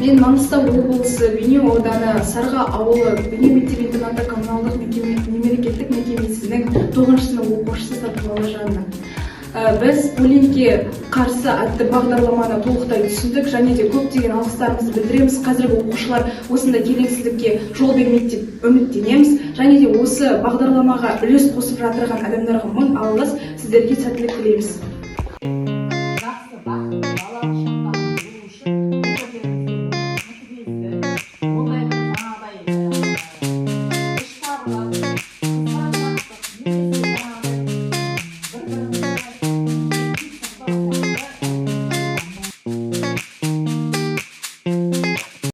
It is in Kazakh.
Мен Маңғыстау облысы, Бейнеу ауданы, Сарға ауылы, Бейнеу мектеп интернаты коммуналдық мекеме мемлекеттік мекемесінің тоғызыншы сынып оқушысы Сатыбалды Жанна. Біз буллингке қарсы атты бағдарламаны толықтай түсіндік және де көптеген алғыстарымызды білдіреміз. Қазіргі оқушылар осындай келеңсіздікке жол бермейді деп үміттенеміз және де осы бағдарламаға үлес қосып жатырған адамдарға мың алғыс. Сіздерге сәттілік тілейміз. Жақсы, бақытты балалық шақ.